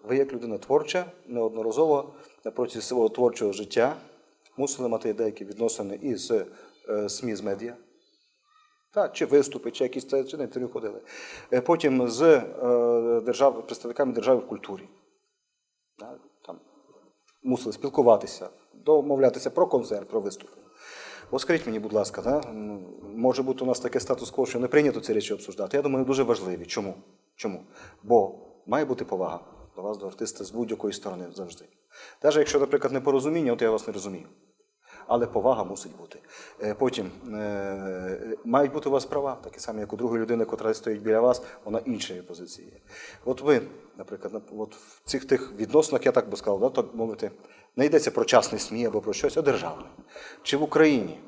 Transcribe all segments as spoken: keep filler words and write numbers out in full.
Ви, як людина творча, неодноразово на протязі свого творчого життя мусили мати деякі відносини із е, СМІ, з медіа. Та, чи виступи, чи якісь це, чи на інтерв'ю ходили. Е, Потім з е, держав, представниками держави в культурі. Та, там, мусили спілкуватися, домовлятися про концерт, про виступ. От скажіть мені, будь ласка, да? М, може бути у нас таке статус-кво, що не прийнято ці речі обсуждати. Я думаю, дуже важливі. Чому? Чому? Бо має бути повага до вас, до артиста з будь-якої сторони завжди. Навіть якщо, наприклад, непорозуміння, от я вас не розумію. Але повага мусить бути. Е, Потім е, мають бути у вас права, такі самі, як у другої людини, яка стоїть біля вас, вона іншої позиції є. От ви, наприклад, на- от в цих тих відносинах, я так би сказав, да, так мовити, не йдеться про частні СМІ або про щось, а державне. Чи в Україні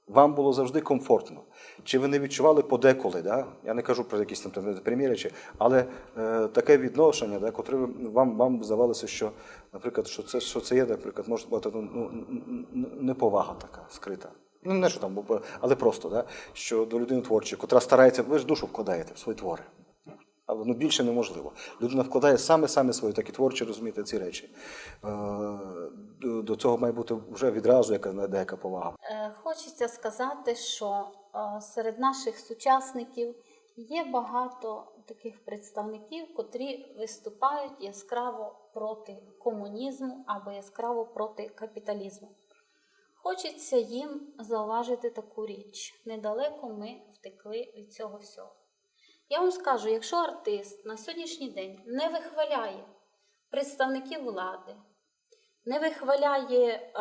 вам було завжди комфортно? Чи ви не відчували подеколи, да? Я не кажу про якісь там, там приміри, чи, але е, таке відношення, да, котре ви- вам, вам здавалося, що, наприклад, що це, що це є, наприклад, може бути ну, н- н- н- неповага така скрита. Ну, не що там, бо- але просто, да, що до людини творчої, котра старається, ви ж душу вкладаєте в свої твори. А ну, більше неможливо. Людина вкладає саме-саме свої такі творчі, розумієте, ці речі. Е, до, до цього має бути вже відразу яка, деяка повага. Е, Хочеться сказати, що е, серед наших сучасників є багато таких представників, котрі виступають яскраво проти комунізму або яскраво проти капіталізму. Хочеться їм зауважити таку річ. Недалеко ми втекли від цього всього. Я вам скажу, якщо артист на сьогоднішній день не вихваляє представників влади, не вихваляє е,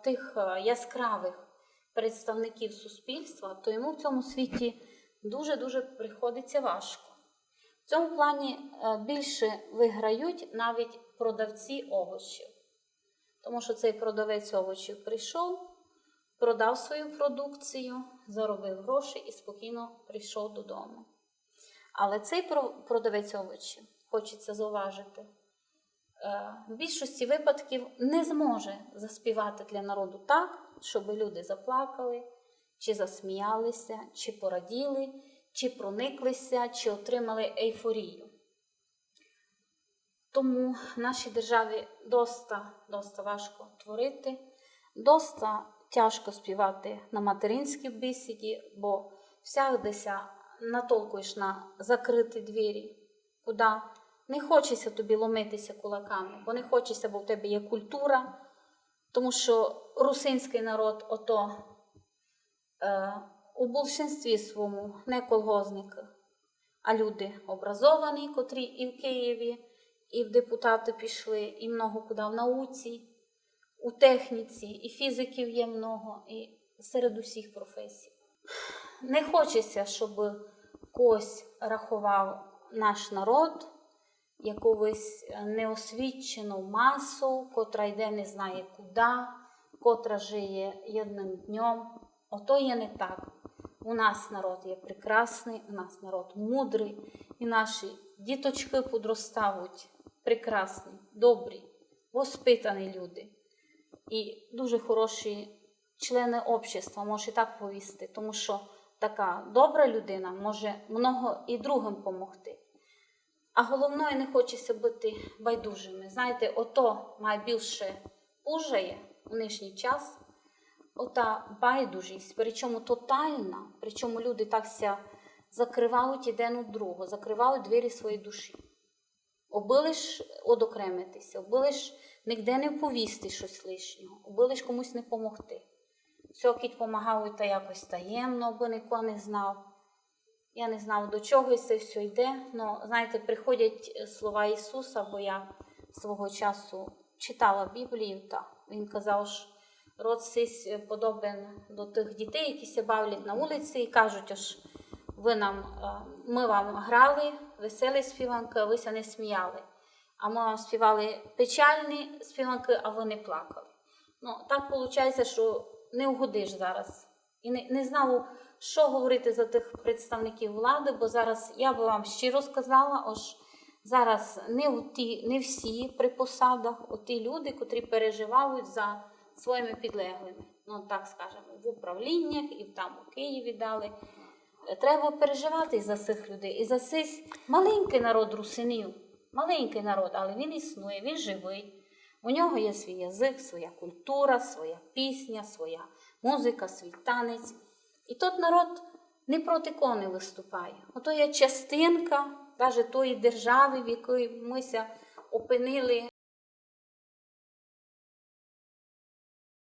тих е, яскравих представників суспільства, то йому в цьому світі дуже-дуже приходиться важко. В цьому плані е, більше виграють навіть продавці овочів. Тому що цей продавець овочів прийшов, продав свою продукцію, заробив гроші і спокійно прийшов додому. Але цей про- продавець овочів, хочеться зауважити, е, в більшості випадків не зможе заспівати для народу так, щоб люди заплакали, чи засміялися, чи пораділи, чи прониклися, чи отримали ейфорію. Тому в нашій державі доста, доста важко творити, доста тяжко співати на материнській бесіді, бо всягде ся натолкуєш на закриті двері, куди не хочеться тобі ломитися кулаками, бо не хочеться, бо в тебе є культура, тому що русинський народ ото е, у більшинстві своєму не колгозники, а люди образовані, котрі і в Києві, і в депутати пішли, і много куди в науці, у техніці, і фізиків є много, і серед усіх професій. Не хочеться, щоб когось рахував наш народ якусь неосвічену масу, котра йде не знає куди, котра жиє єдним днем. Ото є не так. У нас народ є прекрасний, у нас народ мудрий, і наші діточки подростають прекрасні, добрі, воспитані люди і дуже хороші члени общества, можеш і так повісти, тому що така добра людина може много і другим помогти. А головне, не хочеться бути байдужими. Знаєте, ото найбільше ужає у нинішній час, ота байдужість, причому тотальна, причому люди так ся закривають один у другого, закривають двері своєї душі. Обы лиш одокремитися, обы лиш нігде не повісти щось лишнього, обы лиш комусь не помогти. Всьо кідь помагають та якось таємно, обы нико не знав. Я не знав, до чого це всьо йде, но, знаєте, приходять слова Ісуса, бо я свого часу читала Біблію, та він казав, що род сись подобен до тих дітей, які ся бавлять на вулиці і кажуть, ож ви нам, е, ми вам грали веселі співанки, а ви ся не сміяли. А ми вам співали печальні співанки, а ви не плакали. Ну, так виходить, що не угодиш зараз. І не, не знав, що говорити за тих представників влади, бо зараз я би вам щиро сказала, ож зараз не у ті, не всі при посадах, у ті люди, котрі переживають за своїми підлеглими. Ну, так скажемо, в управліннях і там у Києві далі. Треба переживати за цих людей, і за цей маленький народ русинів. Маленькый народ, але він існує, він живый. У нього є свій язык, своя культура, своя пісня, своя музыка, свій танець. І тот народ не проти кого не выступає. Ото є частинка даже тої державы, в якій мы ся опинили.